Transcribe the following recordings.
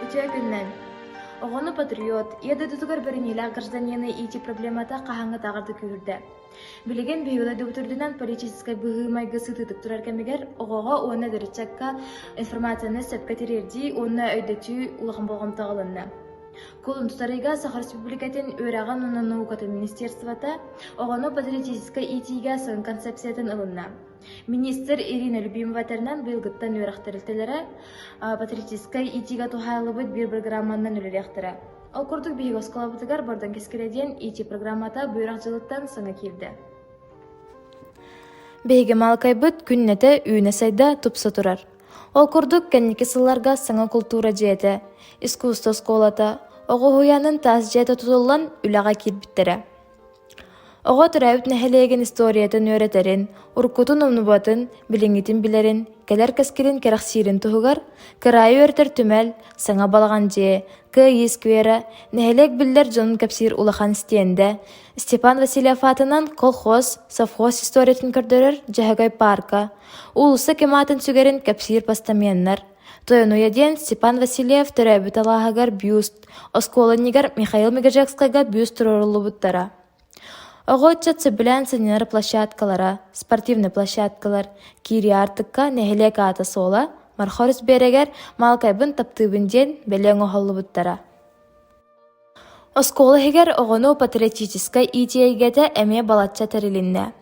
Үтүө күнүнэн! Оҕону патриот, ийэ дойдутугар бэриниилээх гражданины иитии проблемата хаһааҥҥытааҕар да күүһүрдэ. Билигин биһиги дойдубут үрдүнэн политическай быһыы-майгы сытыытык турар кэмигэр оҕоҕо уонна эдэр ыччакка информацияны сөпкө тириэрдии уонна өйдөтүү улахан болҕомтоҕо ылынна. Кулун тутар ыйга Саха Республикатын үөрэҕин уонна наукатын министерствота оҕону патриотическай иитиигэ саҥа концепциятын ылынна. Министр Ирина Любимова этэринэн, быйылгыттан үөрэх тэрилтэлэрэ патриотическай иитиигэ туһаайыллыбыт биир программанан үлэлиэхтэрэ. Ол курдук биһиги оскуолабытыгар Бордоҥ кэскилэ диэн иитии программата бу үөрэх дьылыттан саҥа киирдэ. Биһиги Маалыкайбыт күннэтэ үүнэ-сайда, тупса турар. Ол курдук кэнники сылларга саҥа култуура дьиэтэ, искусство оскуолата, оҕо уһуйаанын таас дьиэтэ тутуллан үлэҕэ киирбиттэрэ. Оҕо төрөөбүт нэһилиэгин историятын үөрэтэрин, уруккутун умнубатын, билиҥҥитин билэрин, кэлэр кэскилин кэрэхсиирин туһугар кыраайы үөрэтэр түмэл, саҥа балаҕан дьиэ, Кыайыы скверэ, нэһилиэк биллэр дьонун кэпсиир улахан стендэ, Степан Васильев аатынан колхоз, совхоз историятын көрдөрөр Дьөһөгөй паарка, уулусса ким аатын сүгэрин кэпсиир постаменнар, Тойонуйа диэн Степан Васильев төрөөбүт алааһыгар бюст, оскуола иннигэр Михаил Мегежекскайга бюст туруоруллубуттара. Оҕо ыччат сөбүлээн сынньанар площадкалара, спортивнай площадкалар, киирии аартыкка нэһилиэк аата-суола, Марха өрүс биэрэгэр «Маалыкайбын таптыыбын» диэн бэлиэ оҥоһуллубуттара. Оскуола иһигэр оҕону патриотическай иитии эйгэтэ эмиэ балачча тэрилиннэ.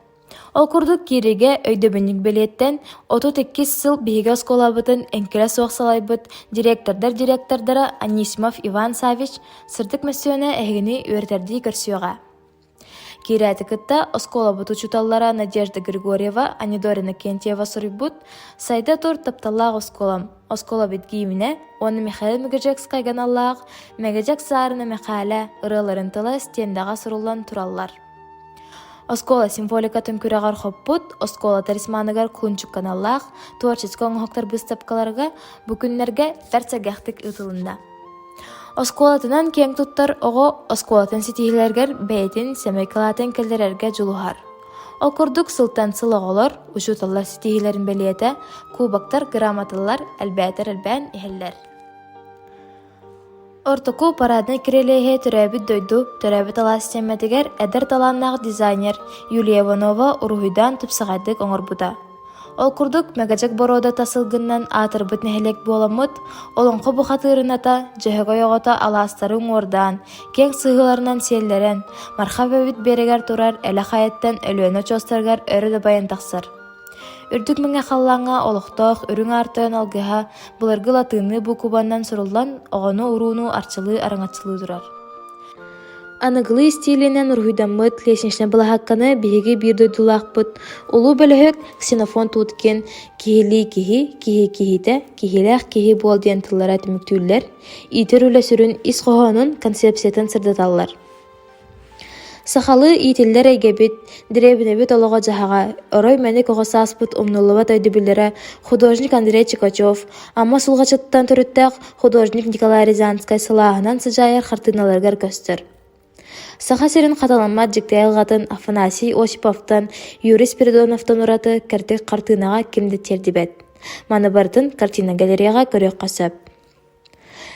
Ол курдук киириигэ өйдөбүнньүк бэлиэттэн 32 сыл биһиги оскуолабытын эҥкилэ суох салайбыт директордар директордара Анисимов Иван Саввич сырдык мөссүөнэ эһигини үөрэтэрдии көрсүөҕэ. Киирээти кытта оскуолабыт учууталлара Надежда Григорьева, Анидорина Кентьева суруйбут «Сайда тур тапталлаах оскуолам, оскуолабыт гииминэ» уонна Михаил Мегежекскайга аналлаах «Мэгэдьэк Саарына Мэхээлэ» ырыаларын тыла стендэҕэ суруллан тураллар. Оскуола символикатын күрэҕэр хоппут, оскуола талисманыгар кулунчукка аналлаах творческай оҥоһуктар быыстапкаларга бу күннэргэ бэрт сэргэхтик ыытылынна. Оскуолатынан киэҥ туттар оҕо оскуолатын ситиһиилэригэр бэйэтин сэмэй кылаатын киллэрэргэ дьулуһар. Ол курдук сылтан сыл оҕолор, учууталлар ситиһиилэрин бэлиэтэ, кубоктар, грамоталар элбээтэр элбээн иһэллэр. Ортоку параднай кирилиэһи төрөөбүт дойду, төрөөбүт алаас тиэмэтигэр эдэр талааннаах дизайнер Юлия Иванова уруһуйдаан тупсаҕайдык оҥорбута. Ол курдук Мэгэдьэк боруодата сылгыннан аатырбыт нэһилиэк буоламмыт, олоҥхо бухатыырын ата Дьөһөгөй оҕото алаастары уҥуордаан, киэҥ сыһыыларынан сиэллэрэн, Марха эбэбит биэрэгэр турар Элэ хайаттан Өлүөнэ очуостарыгар өрө дабайан тахсар. Үрдүк мэҥэ халлааҥҥа олохтоох Үрүҥ Аар Тойон алгыһа былыргы латыынныы буукубанан суруллан оҕону-урууну арчылыы-араҥаччылыы турар. Аныгылыы истиилинэн уруһуйдаммыт лестничнэй былаһаакканы биһиги биир дойдулаахпыт улуу бөлөһүөк Ксенофонт Уткин «Киһилии киһи, киһи киһитэ, киһилээх киһи буол» диэн тыллара түмүктүүллэр, иитэр үлэ сүрүн ис хоһоонун, концепциятын сырдаталлар. Сахалыы иитиллэр эйгэбит, дэриэбинэбит олоҕо-дьаһаҕа, орой-мэник оҕо сааспыт умнуллубат өйдөбүллэрэ художник Андрей Чикачев, Амма Сулҕачыттан төрүттээх художник Николай Рязанскай сылааһынан сыдьаайар хартыыналарыгар көстөр. Саха сирин хатыламмат дьикти айылҕатын Афанасий Осиповтан, Юрий Спиридоновтан ураты кэртик хартыынаҕа ким да тиэрдибэт. Маны барытын картина галереяҕа көрүөххэ сөп.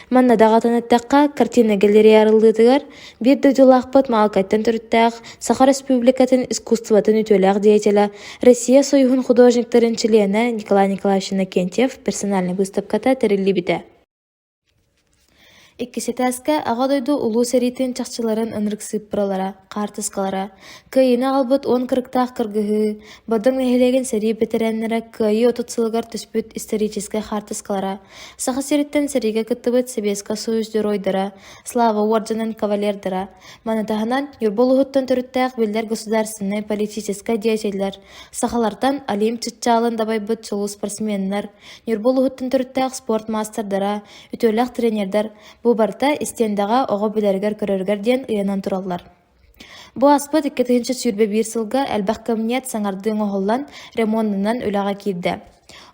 Манна даҕатан эттэххэ, картина галерея арыллыытыгар биир дойдулаахпыт Маалыкайтан төрүттээх Саха Республикатын искусствотын үтүөлээх деятелэ, Россия Союһун художниктарын чилиэнэ Николай Николаевич Иннокентьев персональнай быыстапката тэриллибитэ. Иккис этээскэ Аҕа дойду Улуу сэриитин чахчыларын ынырык сыыппаралара, хаартыскалара, Кыайыыны аҕалбыт уон кырыктаах кыргыһыы, Бордоҥ нэһилиэгин сэрии бэтэрээннэрэ Кыайыы 30 сылыгар түспүт историческай хаартыскалара, Саха сириттэн сэриигэ кыттыбыт Сэбиэскэй Союз дьоруойдара, Слава уордьанын кавалердара, маны таһынан Ньурба улууһуттан төрүттээх биллэр государственнай политическай деятеллэр, сахалартан Олимп чыпчаалын дабайбыт чулуу спортсменнар, Ньурба улууһуттан төрүттээх спорт маастардара, үтүөлээх тренердэр бу барыта истиэндэҕэ оҕо билэригэр-көрөрүгэр диэн ыйанан тураллар. Бу ааспыт 2021 сылга элбэх кабинет саҥардыы оҥоһуллан, ремоннанан үлэҕэ киирдэ.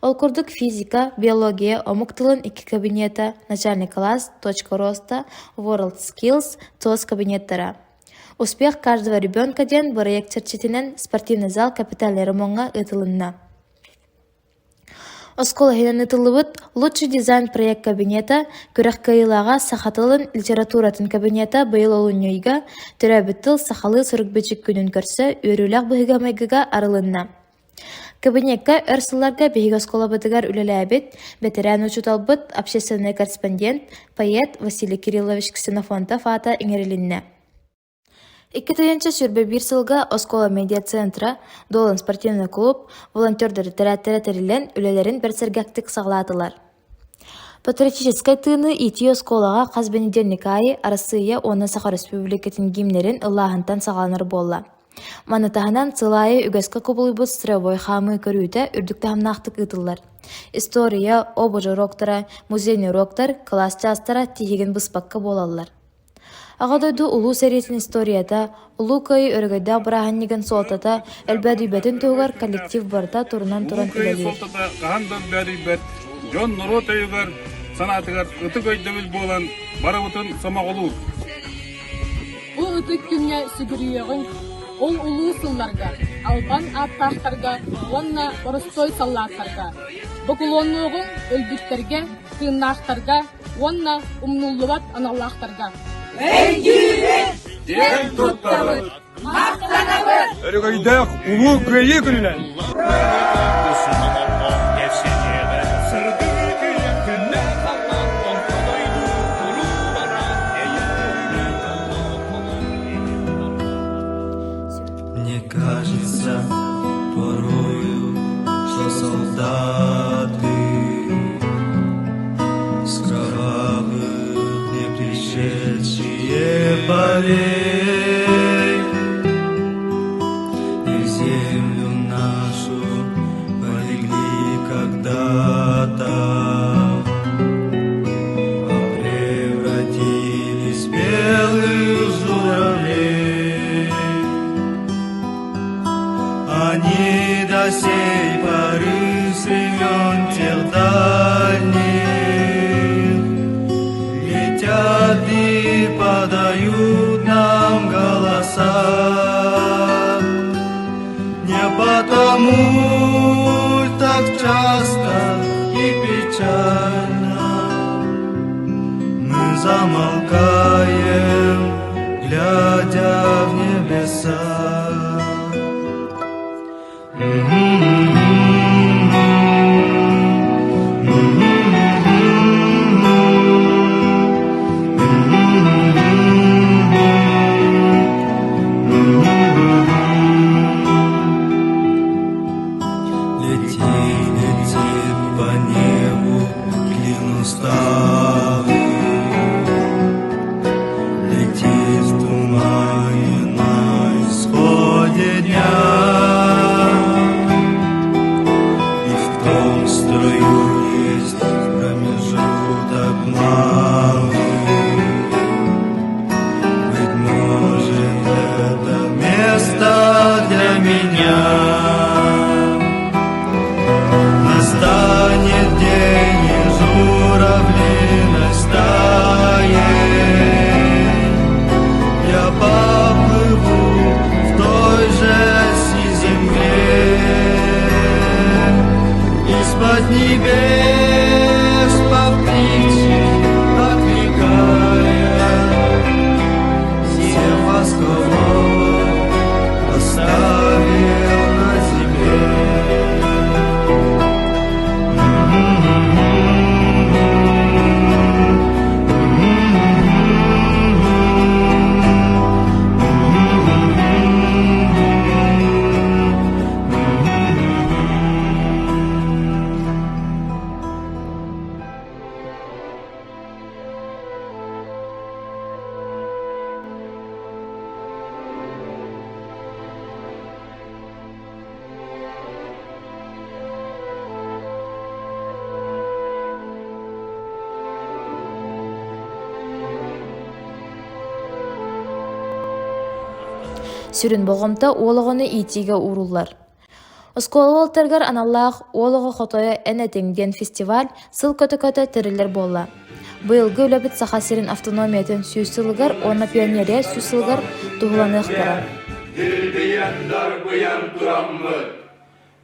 Ол курдук физика, биология, омук тылын икки кабинета, начальный класс, точка роста, World Skills, ТОС кабинеттара. Успех каждого ребенка диэн бырайыак чэрчитинэн спортивный зал капитальнай ремоҥҥа ыытылынна. Оскуола иһинэн ыытыллыбыт «Лучший дизайн проект кабинета» күрэх кыайыылааҕа саха тылын, литературатын кабинета быйыл олунньу ыйга Төрөөбүт тыл сахалыы сурук-бичик күнүн көрсө үөрүүлээх быһыыга-майгыга арылынна. Кабинекка өр сылларга биһиги оскуолабытыгар үлэлээбит бэтэрээн учууталбыт, общественнай корреспондент, поэт Василий Кириллович Ксенофонтов аата иҥэрилиннэ. 2021 сылга оскуола медиа-центра, Дуолан спортивнай клуб, волонтердар этэрээттэрэ тэриллэн үлэлэрин бэрт сэргэхтик саҕалаатылар. Патриотическай тыыны иитии оскуолаҕа хас бэнидиэнньик аайы Арассыыйа уонна Саха Өрөспүүбүлүкэтин гимнэрин ыллааһынтан саҕаланар буолла. Маны таһынан сыл аайы үгэскэ кубулуйбут строевой хаамыы көрүүтэ үрдүк таһымнаахтык ыытыллар. История, ОБЖ уроктара, музейный уроктар, кылаас чаастара тиһигин быспакка буолаллар. Аҕа дойду Улуу сэриитин историята, Улуу Кыайыы өрөгөйдөөх бырааһынньыгын суолтата өлбөөдүйбэтин туһугар коллектив барыта турунан Улуу туран Кыайыы үлэлиир. суолтата хаһан да өлбөөдүйбэт, дьон норуот өйүгэр, санаатыгар ытык өйдөбүл буолан барыбытын сомоҕолуур. Бу ытык күҥҥэ сүгүрүйүөҕүҥ, ол улуу сылларга, албан ааттаахтарга уонна боростуой саллааттарга, бокулуоннуоҕуҥ өлбүттэргэ, тыыннаахтарга уонна умнуллубат аналлаахтарга. Өйдүүбүт! Киэн туттабыт! Махтанабыт! Өрөгөйдөөх Улуу Кыайыы күнүнэн! Мне кажется порою, что солдаты с кровавых не пришедшие полей И в землю нашу полегли когда-то, а превратились в белых журавлей. Они до сей поры с времен тех дальних Летят и подают нам голоса. Не потому так часто и печально Мы замолкаем, глядя в небеса. Летит, летит по небу клин усталый, Летит в тумане на исходе дня. И в том строю есть промежуток малый. Быть может, это место для меня. Настанет день, и журавлиной стаей Я поплыву в той же сизой мгле. Из-под небес по птичьи окликая Всех вас, кого оставил на земле. Сүрүн болҕомто уол оҕону иитиигэ ууруллар. Оскуола уолаттарыгар аналлаах «Уол оҕо хотойо эн этиҥ» диэн фестиваль сыл көтө-көтө тэриллэр буолла. Быйылгы үлэбит Саха сирин автономиятын сүүс сылыгар уонна пионерия сүүс сылыгар туһуланыахтара. Дирбийэн дарбыйан тураммыт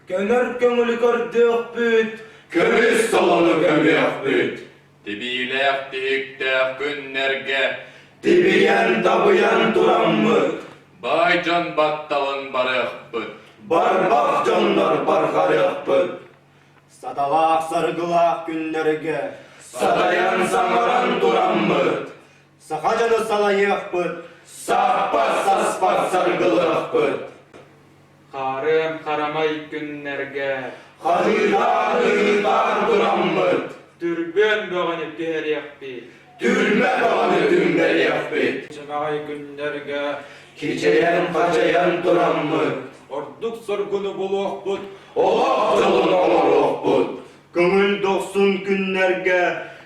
Көнөр көҥүлү көрдүөхпүт. Көмүс солону көмүөхпүт. Тибиилээх тиһиктээх күннэргэ Тибийэн табыйан тураммыт Баай дьон батталын барыахпыт Барбах дьоннор барҕарыахпыт Саталаах саргылаах күннэргэ Сатайан саҥаран тураммыт Саха дьону салайыахпыт Сааппат саспат саргылыахпыт Хаарыан харамай күннэргэ Хаһыытаан-ыһыытаан тураммыт Түрбүөн бөҕөнү түһэриэхпит Түрмэ бөҕөнү түҥнэриэхпит Чымаҕай күннэргэ Кичэйэн-хачайан тураммыт Ордук соргуну булуохпут Олох дьолун оҥоруохпут Көҥүл дохсун күннэргэ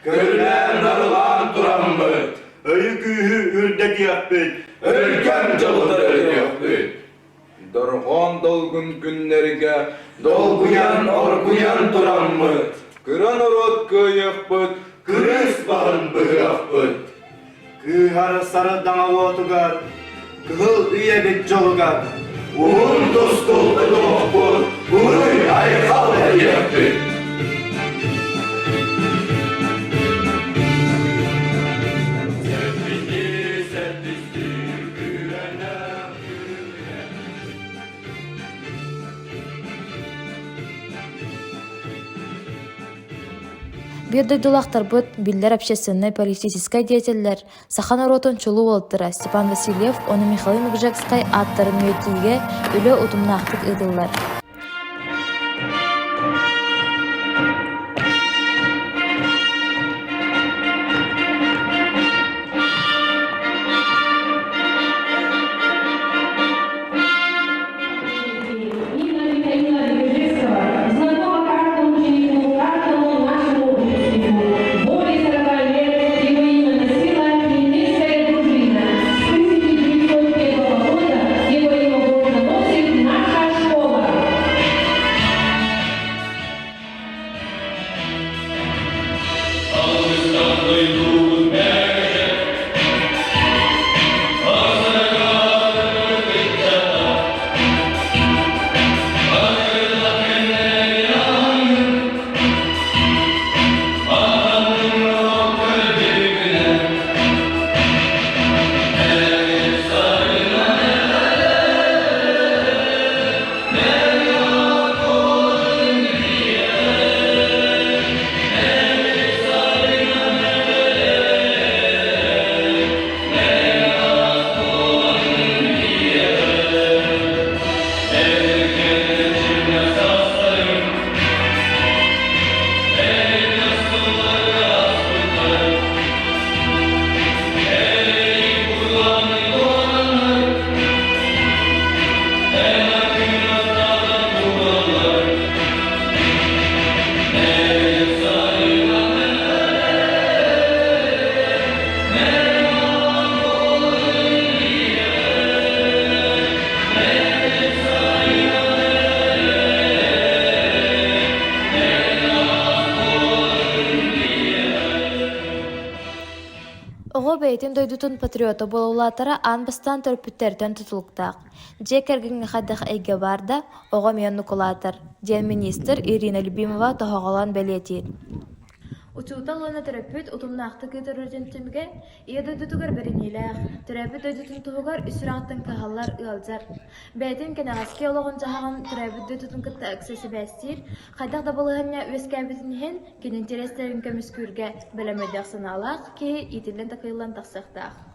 Көрүлээн-нарылаан тураммыт Өйү-күүһү үрдэтиэхпит Өлгөм дьолу төрөтүөхпүт Дорҕоон долгун күннэргэ Долгуйан оргуйан тураммыт Кыра норуот кыайыахпыт Кырыыс баһын быһыахпыт Кыыһар сардаҥа уотугар Кыһыл үйэбит дьолугар Уһун тускул тутуохпут Уруй айхал этиэхпит Биир дойдулаахтарбыт, биллэр общественнай-политическай деятеллэр, саха норуотун чулуу уолаттара Степан Васильев уонна Михаил Мегжекскай ааттарын үйэтитиигэ үлэ утумнаахтык ыытыллар. Нина Михайловна Бежецкого знакома каждому ученику, каждому нашему выпускнику. Более 40 лет его имя носила Хмельницкая дружина. С 1901 года его имя гордо носит наша школа. Оҕо бэйэтин дойдутун патриота буола улаатара аан бастаан төрөппүттэртэн тутулуктаах. Дьиэ кэргэҥҥэ хайдах эйгэ баар да, оҕо эмиэ оннук улаатар, диэн миниистир Ирина Любимова тоһоҕолоон бэлиэтиир. Учуутал уонна төрөппүт утумнаахтык ыытар үлэтин түмүгэр Ийэ дойдутугар бэриниилээх, төрөөбүт дойдутун туһугар үс сүрэҕиттэн кыһаллар, ыалдьар. Бэйэтин кэнэҕэски олоҕун-дьаһаҕын төрөөбүт дойдутун кытта ыкса сибээстиир, хайдах да балаһыанньа үөскээбитин иһин, кини интэриэстэрин көмүскүүргэ бэлэм өйдөөх-санаалаах киһи иитиллэн-такайыллан тахсыахтаах.